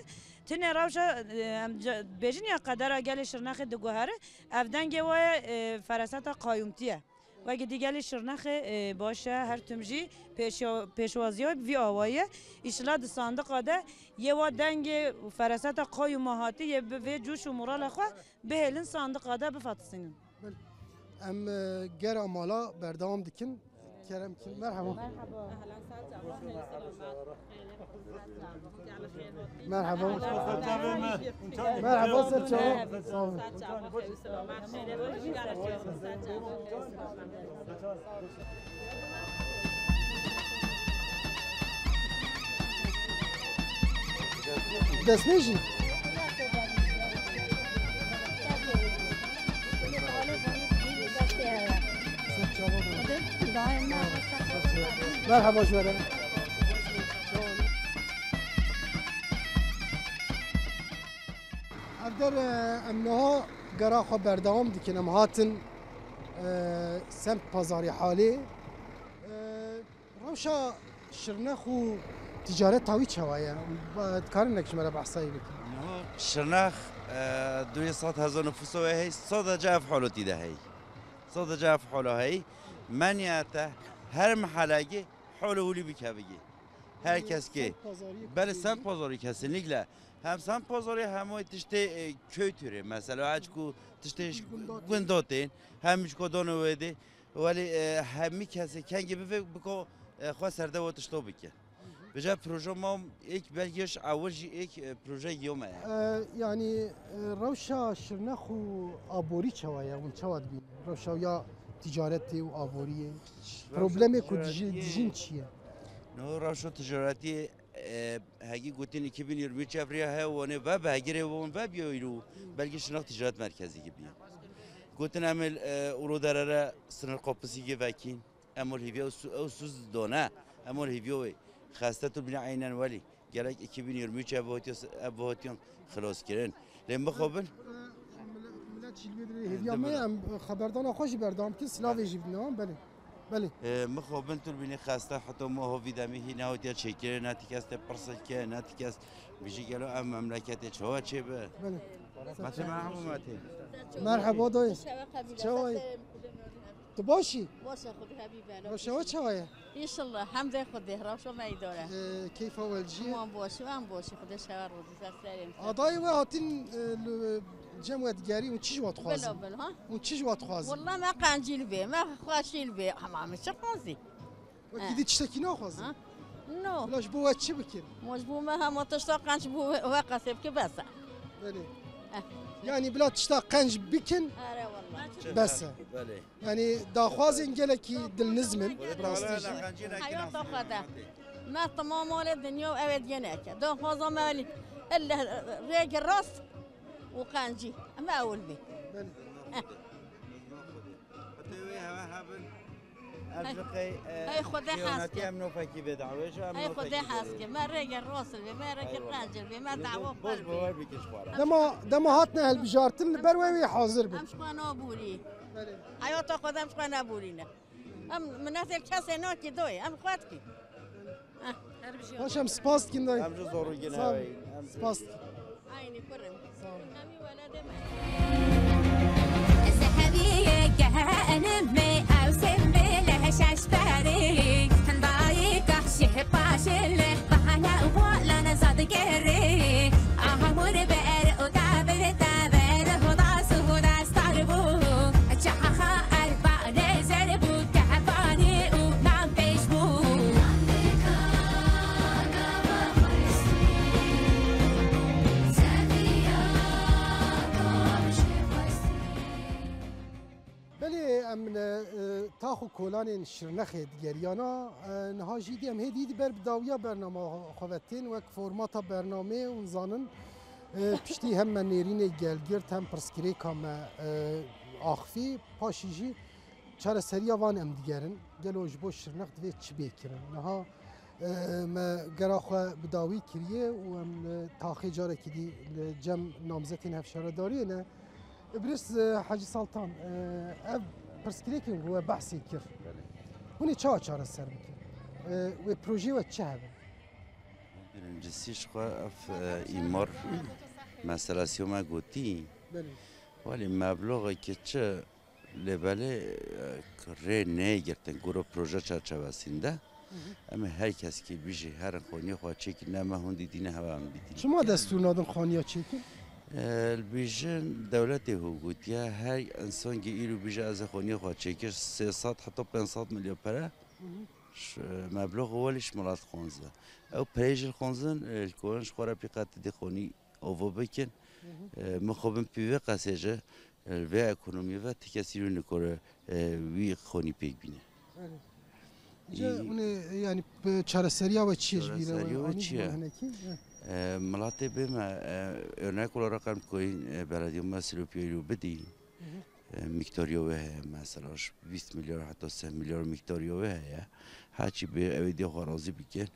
Tinê rewşa, e, em ca-, bêjin ya qedera gelê Şirnexê diguhere, ev dengê we ye, e, feraseta qayûmtî ye. Wekî dî gelê Şirnexê, e, baş e, her tim jî pêşa-, pêşwaziya wî awayî ye. Îşila di sandiqa de yê wa dengê û feraseta qayûma hatî yê bi vê cûş û morala xwe bihêlin sandiqa de bifetisînin. Em, e, gera mala berdewam dikin. Kerem kim? Merhaba. Merhaba. Merhaba. Merhaba, ser çava. Sağ olun. Destmêjî. Merhaba ji we re. Ev der, e, em niha gera xwe berdewam dikin. Em hatin, e, semt Pazarê Halê. E, Rewşa Şirnex û ticareta wî çawa ye? Ba-, dikarin nek ji me re behsa wî bikin? Niha Şirnex, e, duyê sed hezar nifûsa wê heyî, sadece ev haletî de heyî. Sadece ev hala heyî. Me niyete her mehelekê hala wî bikevigî. Her kes ki. Belê, semt pazarî kesinlikle. Hem semt pazarî hem o tiştê, e, köy türü mesela, aç ku tiştê gundotên, hem ji kodanê wê de. Welê, e, hemî kesê kengê bive biko, e, xwe serde we tişto bike. Vêca proje ma êk belkî ji ewil jî êk, e, proje yo me ye. E, yanî, e, rewşa Şirnex û aborî çawa ye? Hûn çawa dibînin? Rewşa ya ticaretê û aboriyê. Problemê ku dijî-, dijîn çi ye? No, rewşa ticaretiyê, e, hegî gotin iki bin yirmi üç ev riya heye, wanê ve bi hegirê wan ve biyo îro, belkî Şirnex ticaret merkezî gibi. Gotin em ê, e, Uluderere sınır kapısı gibi vekîn. Em ol hîviya ew su-, ew suz done. Em ol hîviya wê. Xeste tu bîne eynen welî. Gerek iki bin yirmi üç ev hatiyan, ev hatiyan xilas kirin. Lê mixabin. Millet jî li vê dirê hêviya me ye, em xeberdana xwe jî berdewam bikin, silavê jî bidin, belê. Belê. Ee, mixobin tu bînî xeste, heta ma ho vî demî hî nehotiye çêkirê, ne ti kes tê pirsil ke, ne ti kes bijî gelo ev memleketê çawa çêbi. Belê. Mete merhaba Mete. Merhaba dayı. Çawa ye? Tu baş î? Baş e, Xwedê hebî belo. Rewşa we çawa ye? Înşallah, hemdê Xwedê, rewşa me îdare. Ee, keyfa we li cî ye? Wan baş e, em baş e, Xwedê şewa rûzî ser serê me. Adayê we hatin, e, li cem we digerî, hûn çi ji we dixwazin? Bila bila, ha? Hûn çi ji we dixwazin? Wallah me qencî li bê, me xweşî li bê, hema me çi xwazî? Wekî dî tiştekî naxwazin? Ha? No. Bila ji bo we çi bikin? Ma ji bo me hema tişta qenc ji bo we, we qesê bike bes e. Belê. Eh. Yanî bila tişta qenc bikin, Are wallah. Bes e. Belê. Yanî daxwazên gelekî dilniz min, bi rastî jî. Heyata xwe de. Me tema malê dinya û ew ê diye neke. Daxwaza me elî, elle rêge rast û qencî. Em ewil bê. Belê. Eh. Hey Xwedê hez ke. Hey Xwedê hez ke. Me rêge rast bê, me rêge qenc bê, me dawa xwe bê. Dema, dema hatine hilbijartin, li ber we wê hazir bin. Em ji xwe naborî. Belê. Heyata xwe de em ji xwe naborîne. Em minetê kesê nakî doyê, em xwe dikî. Baş em spas dikin dayê. Em ji zor û Sağ ol. Spas dikin. Aynı kurum. Sağ ol. Zeheviyê gehenim me ew sembêle şeşberê. Dayika şeh paşele bahane û bolane zadgerê. Ahmur ber û tabir taber huda suhuda star bû. Çaxa erba nezer bû, kehvanî û nan pêş bû. Belê em li, e, tax û kolanên Şirnexê digeriyana, e, niha jî dî em hê dî di ber bi dawiya bernama xwe ve tên wek formata bernameyê hûn zanin, e, piştî hem me nêrînê gelgirt hem pirsgirêka me, e, axivî, paşî jî çareseriya van em digerin. Gelo ji bo Şirnex divê çi bê kirin? Niha, e, me gera xwe bi dawî kiriye û em li taxê carekî dî li cem namzetên hevşaredariyê ne. Birêz, e, Hecî Saltan, e, ev pirsgirêkên ku we behsê kir, Belê. Hûn ê çawa çareser bikin? E, wê projeyê we çi hebe? Birincisi ji xwe ev, e, îmar meselesiya me gotî. Belê. Welê mebloxeke çi Lê belê, e, rê neyê girtin goro proje çerçevesinde. Hı hı. Em ê her kes kî bijî, herin xoniyê xwe çêkin, ne me hûn dîtîne hewa em bîtîne. Çima destûr nadin xaniya çêkin? E, li bijin dewletê hû gotiye, her insan kî îro bije ez ê xoniyê xwe çêkir, sê sed heta pênc sed milyon pere. Hı hı. Ş-, meblox welî ji milet xonze. Ew perê jî xonzin, e, li korin ji xwe re pî qet dê xonî ovo bikin. Hı hı. E, min xwe bin pî vê qesê ji, e, vê ekonomiyê ve ti kes îro nikore, e, wî xonî pêk bîne. Erê. Î- Ca hûn ê, yani, bi çareseriya we çi ye ji bîr re? Çareseriya we çi ye? Hinekî? E, milatê bê me, e, örnek olarak em koyîn, e, belediye me Silopiyê îro bidî. Hı hı. E, miktariya wê heye mesela, ji bîst milyar heta sed milyar miktariya wê heye. Her çi bê ew ê dê xwe razî bikin.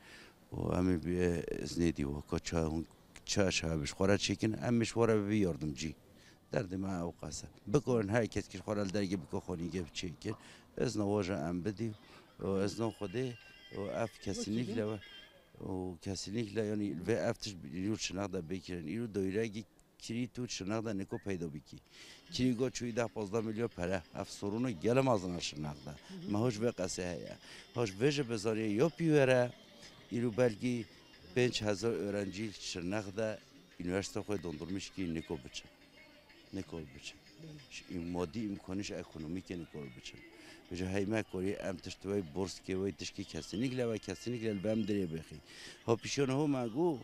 Û em ê bi, ez nêdî weka çawa hûn çi aşağı bi ji xwe re çêkin, em ê ji xwe re bibî yardimcî. Derdê me ew qas e. Bikorin her kes ki ji xwe re li dergê bike xwenîgeh çêkin. Ezna we jî em bidî û ezna Xwedê û ev kesinlikle we û kesinlikle yani vê ev tişt îro Şirnex de bê kirin. Îro doyrekî kirî tu Şirnex de niko peyda bikî. Kirî go çûyî deh pazdeh milyon pere. Ev sorunu gelê mezin e Şirnex de. Hı hı. Me hoj vê qesê heye. Hoj vê jî bizanî yo pî were, îro belkî pênc hezar öğrenci Şirnex de üniversite xwe dondurmuş kî niko biçin. Niko biçin. Hı. Ji im-, madî imkanî ji ekonomîkê niko biçin. Ji heyme korî em tişt wey burs kê wey tişkî kesinlikle ve kesinlikle li bem dirê bixî. Ha pişiyon ho me gu,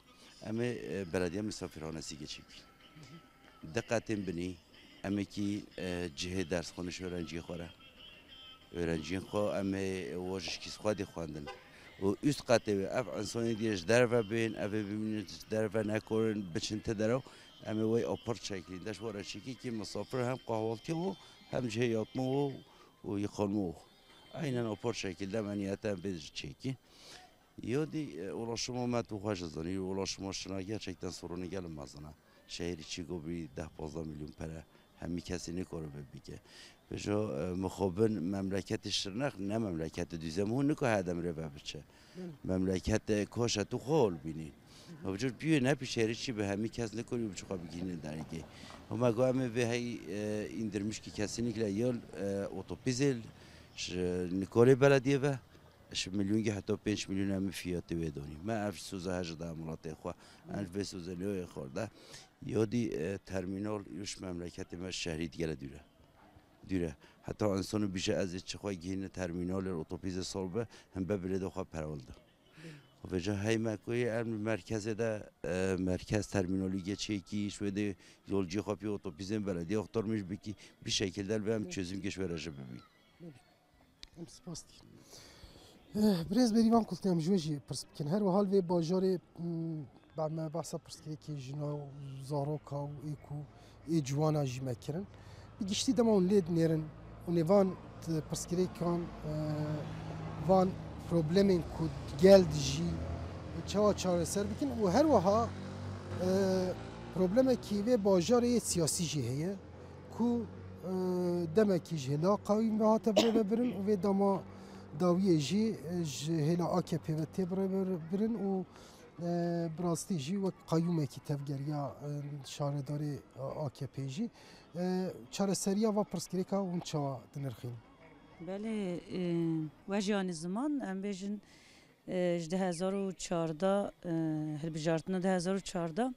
Em ê, e, belediye misafirhanesî geçî bî. Di qetên binî, em ê kî, e, cihê dersxweniş öğrenciyê xwe re. Öğrenciyên xwe em ê, e, wo ji şkîz xwe dê xwendin. Û üst qetê wê ev insanê diye ji derve bên, ev ê bimînin ji derve nekorin, biçin te derew, em ê wey apar çekîn. Deş were çekî kî misafir hem kahvaltı wo, hem cihê yatma wo û yıkanma wo. Aynen apar şekilde me niyete em vê çekîn. Yo dî, e, ulaşimo me tu xwe ji zanî, ulaşimo şina gerçekten sorunu gelin mezin e. Şehir içi go bî deh pazdeh milyon pere, Hemî kesî nikare vê bike. Vêca, e, mixabin memleketê Şirnex ne memleketê dûze, hûn nika her dem rê ve biçe. Memleketê koşe tu xwe hol bînî. Hı hı. Vêca biyê ne pişerî çi bi hemî kes nikarî biçe xwe bigihîne dergê. Hema go em ê vê hey, e, indirmiş ki kesinlikle yol, e, otopîzê ji nikarê belediye ve. Ji milyonî heta pênc milyon em fiyatê wê donî. Me ev soza her ji da welatê xwe. Em ji vê soza lê xwe de. Yadî, e, termînal û ji memleketê me şehrî digele dûr e. Dûr e. Heta însanû bîje ez ê çi xwe gihîne termînalê otopîzê sor be, him be bilê de xwe perwil de. Vêca hey me ku em li merkezê de, e, merkez termînalî geçêkî, ji wê de yolcî xwe pê otopîzên belediye axtarmîş bikî, bi şekilde li vê em çözüm geş were ji bibîn. Em spas dikin. Eh, birêz Bêrîvan Kultî, em ji we jî pirs bikin. Her wiha li vê bajarê, mm, ba me behsa pirsgirêkê jina û zaroka û ê ku ê ciwana jî me kirin. Bi giştî dema hûn lê dinêrin, hûn ê van t-, pirsgirêkan, eh, van problemên ku gel dijî çawa çareser bikin û her wiha, eh, problemekî vê bajarê yê siyasî jî heye. Ku, e, demekî ji hêla qewîm ve hate birêvebirin û vê dema dawiyê jî, e, ji hêla A K P ve tê birêvebirin û, e, bi rastî jî wek qeyûmekî tevgeriya, e, şaredarê A K P jî, e, çareseriya va pirsgirêka hûn çawa dinirxîn? Belê, e, we jî anî ziman, em bêjin, e, ji du hezar û çardeh, e, hilbijartina du hezar û çardeh,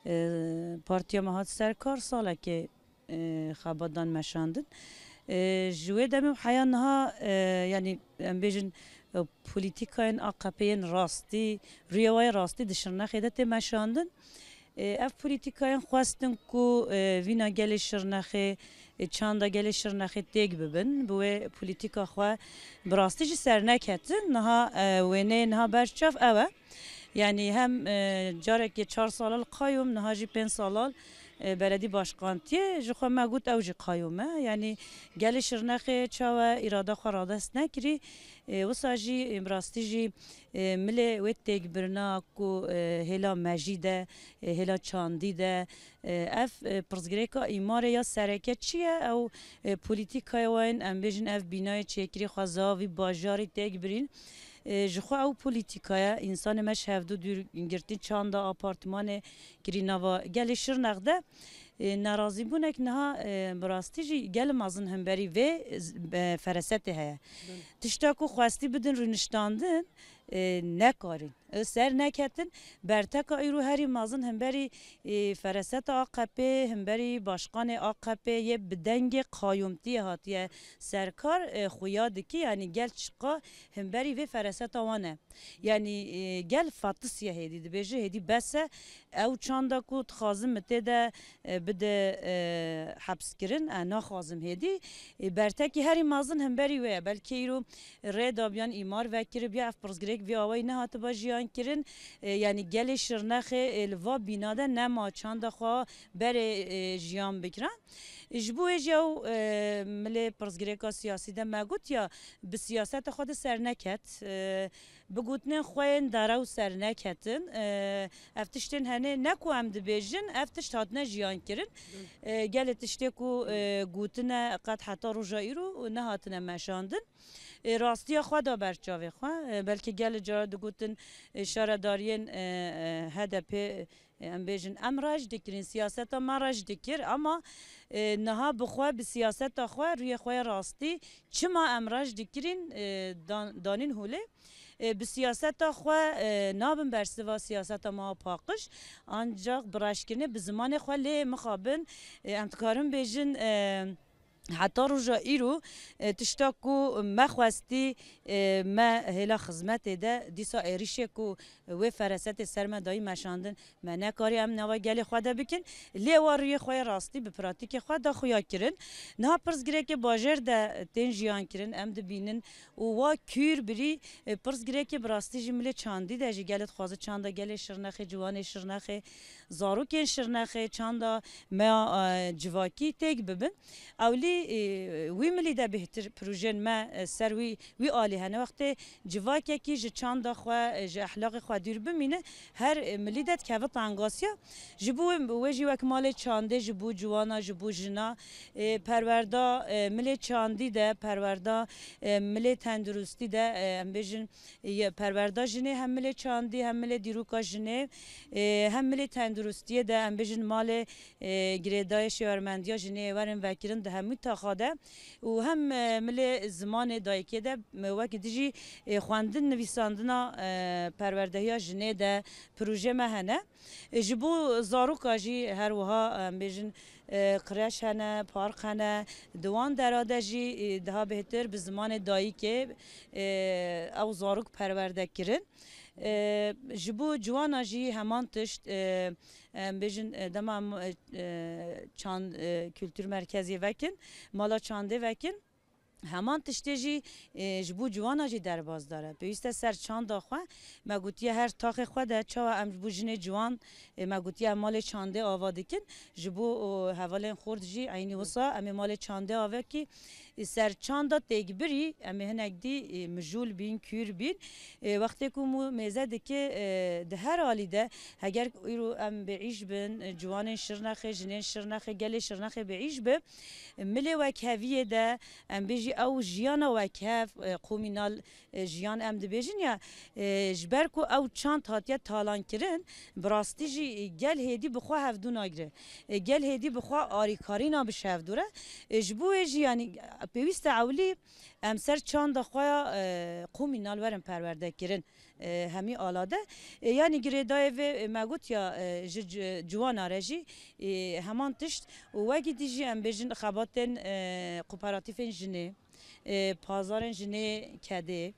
e, partiya me hat ser kar, salekê, e, xebat dan meşandin. E, ji wê demê û heya niha, e, yanî em bêjin, e, polîtîkayên A K P yên rastî, rûyê wê rastî di Şirnexê de tê meşandin. E, ev polîtîkayên xwestin ku, e, vîna gelê Şirnexê, e, çanda gelê Şirnexê têk bibin, bi wê polîtîka xwe bi rastî jî serneketin. Niha, e, wêneyê niha ber çav ew e. Yanî hem, e, carekê çar sala li qayûm, niha jî pênc sala li, e, beledî başqantiyê, ji xwe me got ew jî qayûm e. Yanî gelê Şirnexê çawa îrada xwe radest nekirî, e, wisa jî, e, bi rastî jî, e, milê wê têkbirina ku, e, hêla mejî de, e, hêla çandî de, e, ev, e, pirsgirêka îmarê ya sereke çi ye? Ew, e, polîtîkaya wan, em bêjin ev bînayê çêkirî xweza vî bajarî têk birîn. E, ji xwe ew polîtîkaya însanê me ji hevdu dûr girtî çanda apartmanê kirî nava gelê Şirnex de, e, nerazîbûnek niha, e, bi rastî jî gel mezin hemberî vê, e, feresetê heye. Tişta ku xwestî bidin rûniştandin, e, nekarîn. E, ser neketin, berteka îro herî mezin hemberî, e, fereseta A K P, hemberî başqanê A K P yê bi dengê qayûmtiyê hatiye serkar, e, xuya dikî, yanî gel çiqa hemberî vê fereseta wan e. Yanî, e, gel fatisiye hêdî, dibêje hêdî bes e, ew çanda ku dixwazim min tê de, e, bide, e, hepskirin, e, naxwazim hêdî. E, bertekî herî mezin hemberî wê ye. Belkî îro rê dabiyan îmar vekiribiya, ev pirsgirêk vî awayî nehatiba jiyan kirin. E, yanî gelê Şirnexê, e, li va bîna de nema çanda xwe berê, e, jiyan bikirin. Ji bo wê jî ew, e, milê pirsgirêka siyasî de me got ya bi siyaseta xwe de ser neket, e, bi gotinên xwe yên derew ser neketin, e, ev tiştên hene ne ku em dibêjin, ev tişt hatine jiyan kirin. E, gelê tiştê ku, e, gotine qet heta roja îro nehatine meşandin. E, rastiya xwe da ber çavê xwe. E, belkî gelê cara digotin, e, şaredariyên, e, e, H D P, e, em bêjin, em reş dikirin, siyaseta me reş dikir, ama, e, niha bi xwe, bi siyaseta xwe, rûyê xwe yê rastî, çima em reş dikirin, e, dan-, danîn holê. E, bi siyaseta xwe, e, nabin bersiva siyaseta me a paqij, ancaq bi reşkirinê, bi zimanê xwe lê mixabin, e, em dikarin bêjin, e, heta roja îro, e, tişta ku me xwestî, e, me hêla xizmetê de dîsa êrişê ku wê feresetê ser me dayî meşandin, me nekarî em nava gelê xwe de bikin. Lê wa rûyê xwe yê rastî bi pratîkê xwe da xuya kirin. Niha pirsgirêkê bajêr de tên jiyan kirin, em dibînin û wa kûr birî, e, pirsgirêkê bi rastî jî milê çandî de jî gelê dixwaze çanda gelê Şirnexê, ciwanê Şirnexê, zarokên Şirnexê, çanda me, e, civakî têk bibin. Ewlî Ê, wî milî de bêhtir projeyên me, e, ser wî, wî alî hene. Wextê civakekî ji çanda xwe, e, ji ehlaqê xwe dûr bimîne, her, e, milî de dikeve tengasiya. Ji bo wê jî wek malê çandê ji bo ciwana, ji bo jina, e, perwerda, e, milê çandî de, perwerda, e, milê tenduristî de, e, em bêjin, ye perwerda jinê hem milê çandî, hem milê dîroka jinê, e, hem milê tenduristiyê de, em bêjin malê, e, girêdayê şêwermendiya jinê werin vekirin di hemû taxa de û hem, e, milê zimanê dayikê de, e, wekî dijî, e, xwendin nivîsandina, e, perwerdehiya jinê de proje me hene. E, ji bo zaroka jî her wiha, em bêjin, e, kreş hene, park hene. Di wan dera de jî, e, daha bêhtir bi zimanê dayikê, e, ew zarok perwerde kirin. E, ji bo ciwana jî heman tişt, e, em bêjin, e, dema em, e, e, çand, e, kultur merkezê vekin, mala çandê vekin. Heman tiştê jî, e, ji bo ciwana jî derbasdar e. Pêwîst e ser çanda xwe, me gotiye her taxê xwe de çawa em ji bo jinê ciwan, e, me gotiye em malê çandê ava dikin. Ji bo, o, hevalên xort jî eynî wisa em ê malê çandê avekî, e, ser çanda têkbirî em ê hinek dî, e, mijûl bîn, kûr bîn. E, wextê ku mû mêze dike, e, di her alî de heger îro em bêîş bin, e, ciwanên Şirnexê, jinên Şirnexê, gelê Şirnexê bêîş bi, e, milê wekheviyê de, em bêjî ew jiyana wekhev, e, komînal, e, jiyan em dibêjin ya, e, ji ber ku ew çand hatiye talankirin, bi rastî jî gel hêdî bi xwe hevdû nagire. E, gel hêdî bi xwe arîkarî nabe ji hevdû re. E, ji bo wê jî, yanî, pêwîst e ewlî em ser çanda xwe ya, e, komînal werin perwerde kirin, e, hemî ala de. E, yanî girêdayê vê, e, me got ya, e, ji ci-, ciwana re jî, e, heman tişt û wekî dî jî em bêjin xebatên, e, kooperatîfên jinê, e, pazarên jinê kedê,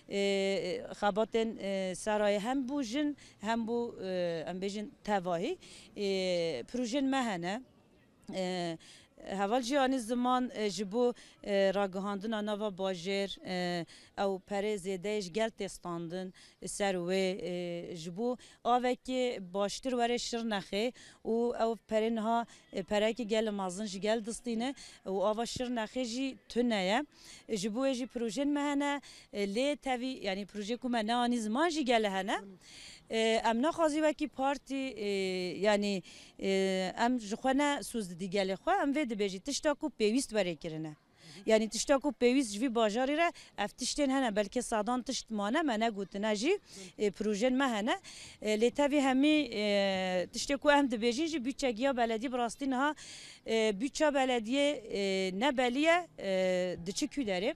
e, xebatên, e, serayê hem bo jin hem bo, e, em bêjin tevahî, e, projên me hene. E, heval jî anî ziman, e, ji bo, e, ragihandina nava bajêr, e, ew perê zêdeyê ji gel tê standin, ser wê, e, ji bo avekê baştir were Şirnexê û ew perê niha, e, perekê gelê mezin ji gel distîne û ava Şirnexê jî tune ye. E, ji bo wê jî projên me hene, e, lê tevî, yanî projê ku me neanî ziman jî gele hene. E, em naxwazî wekî partî, e, yanî, e, em ji xwe ne soz didî gelê xwe, em vê dibêjî tişta ku pêwîst were kirine. Yanî tişta ku pêwîst ji vî bajarî re ev tiştên hene, belkê sedan tişt mane me negotine jî, e, projên me hene. E, lê tevî hemî, e, tiştê ku em dibêjin jî bûçegiya belediyê bi rastî niha, e, bûça belediyê, e, ne belî ye, e, diçi kû derê.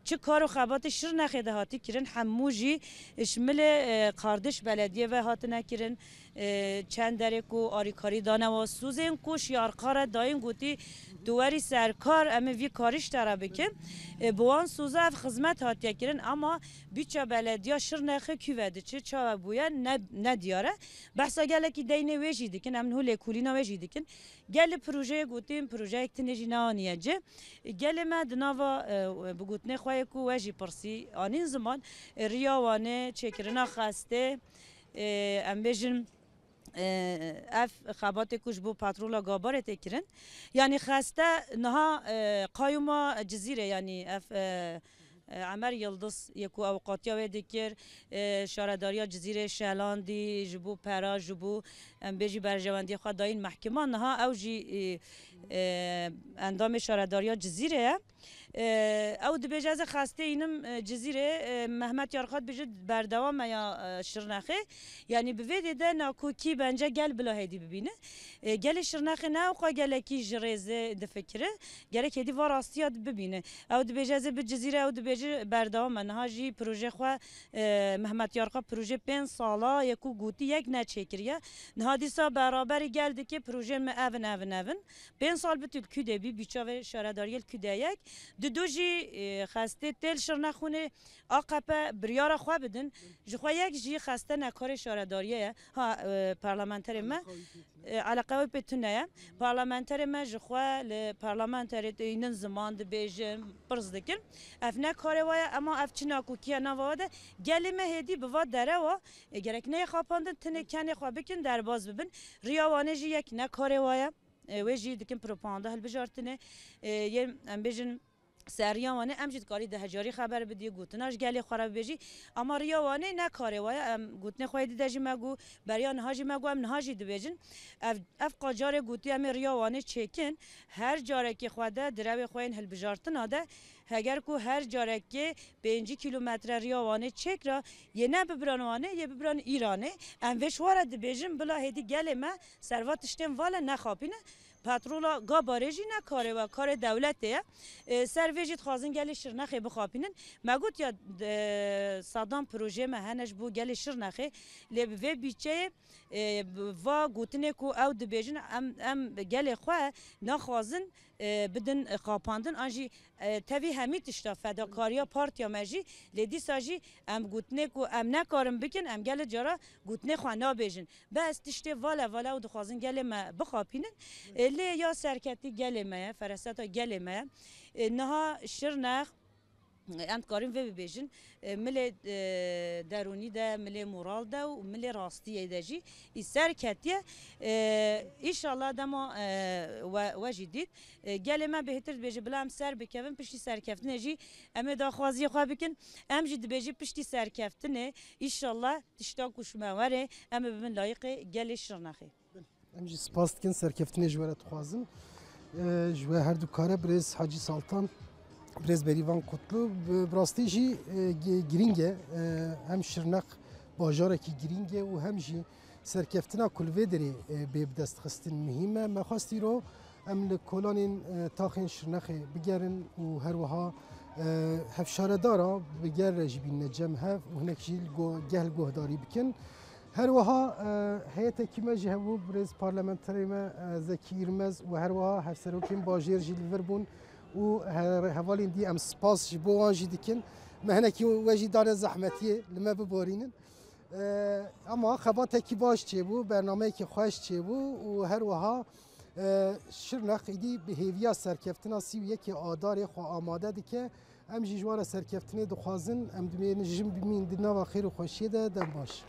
Çi kar û xebatê Şirnexê de hatî kirin, hemû jî ji milê, e, Kardiş Belediyê ve hatine kirin. E, çend derê ku arîkarî dane wa, sozên ku şiyarkar e dayîn gotî, tu werî ser kar, em ê vî karî ji te re bikin. E, bi wan soza ev xizmet hatiye kirin, ama bûça belediya Şirnexê kû ve diçe, çawa bûye, ne, ne diyar e. Behsa gelekî deynê wê jî dikin, em niho lêkolîna wê jî dikin. Gelê projeyê gotin, projeyek tinê jî neaniye ci. Gelê me di nava, e, bi gotinê xwe yê ku we jî pirsî anîn ziman, e, riya Wanê, çêkirina xestê, e, em bêjin, e, ev xebatê ku ji bo petrola gabarê tê kirin. Yanî xeste niha, e, qayûma Cizîrê, yanî ev, e, e, Emer Yildiz yê ku ewqatiya wê dikir, e, şaredariya Cizîrê şelandî ji bo pera, ji bo, em bêjî, berjewendiyê xwe dayîn mehkima. Niha ew jî, e, e, endamê şaredariya Cizîrê ye. E, ew dibêje, ez ê xestê înim, e, Cizîrê, e, Mehmet Yarxat dibêje berdewam e ya, e, Şirnexê. Yanî bi vê dê de nakokî bence gel bila hêdî bibîne. E, gelê Şirnexê ne ewqa gelekî ji rêzê difikire. Gerek hêdî va rastiya bibîne. Ew dibêje ez ê bi Cizîre, ew dibêje berdewam e. Niha jî proje xwe, e, Mehmet Yarxa proje pênc sala ye ku gotî yek neçêkiriye. Niha dîsa beraberî gel dike proje me evin, evin, evin. Pênc sal bi tu li kû de bî, bûça vê şaredariyê li kû de yek. Dido jî, e, xestê têl Şirnexûnê A K P biryara xwe bidin. Ji xwe yek jî xeste nekarê şaredariyê ye. Ha, e, parlamenterê me, e, eleqe wê pê tune ye. Parlamenterê me ji xwe li parlamenterê tênin ziman dibêjin, pirs dikin. Ev ne karê wa ye, ema ev çi nakokiya nava wa de. Gelê me hêdî bi va derewa, e, gerek neyê xapandin, tinê kenê xwe bikin, derbas bibin. Riya Wanê jî yek ne karê wa ye. e, wê jî dikin propaganda hilbijartinê, e, yên em bêjin ser riya Wanê, em jî dikarî di hecarî xeber bidî, gotina ji gelê xwe re bibêjî. Ama riya Wanê ne karê we ye, em gotinê xwe êdî de jî me got, beriya niha jî me got, em niha jî dibêjin. Ev, ev qacarê gotî em ê riya Wanê çêkin, her carekê xwe de di rewê xwe yên hilbijartina de, heger ku her carekê pêncî kîlometre riya Wanê çêkira, yê ne bibiran Wanê, yê bibiran Îranê. Em vê ji we re dibêjin, bila hêdî gelê me serva tiştên vale nexapîne. Petrola Gabarê jî ne karê we, karê dewletê ye. E, ser vê jî dixwazin gelê Şirnexê bixapînin. Me got ya, e, sedan projeyê me hene ji bo gelê Şirnexê. Lê bi vê bîçeyê, e, bi va gotinê ku ew dibêjin, em, em gelê xwe naxwazin, e, bidin, e, xapandin. An jî, e, tevî hemî tişta fedakariya partiya me jî, lê dîsa jî em gotinê ku em nekarin bikin, em gelê cara gotinê xwe nabêjin. Bes tiştê vale vale ew dixwazin gelê me bixapînin. E, lê ya serketî gelê me ye, feraseta gelê me ye. E, niha Şirnex, em dikarin vê bibêjin, e, milê, e, derûnî de, milê moral de û milê rastiyê de jî î serketiye. E, îşallah dema, e, we, we jî dît, e, gelê me bêhtir dibêje, bila em ser bikevin, piştî serkeftinê jî em ê daxwaziyê xwe bikin. Em jî dibêjin piştî serkeftinê, îşallah tişta ku ji me were, em ê bibin layîqê gelê Şirnexê. Em jî spas dikin, serkeftinê ji we re dixwazin. E, ji we her du kare birêz Hacî Saltan, birêz Berîvan Kutlu, bi, bi rastî jî, e, gi-, girîng e. E, hem Şirnex bajarekî girîng e û hem jî serkeftina ku li vê derê, e, bê bi dest xistin muhîm e. Me xwest îro em li kolanên, e, taxên Şirnexê bigerin û her wiha, e, hevşaredara bi gel re jî bînine cem hev û hinek jî li go-, geh li guhdarî bikin. Her wiha, e, heyetekî me jî hebû, birêz parlamenterê me, e, Zekî Îrmez û her wiha hevserokên bajêr jî li vir bûn û he-, hevalên dî em spas ji bo wan jî dikin. Me hinekî we jî dane zehmetiyê li me biborînin. E, ama xebatekî baş çêbû, bernameyekî xweş çêbû û her wiha, e, Şirnex îdî bi hêviya serkeftina sî û yekê Adarê xwe amade dike. Em jî ji wan re serkeftinê dixwazin, em dimêrin jin bimîn di nava xêr û xweşiyê de. Dem baş.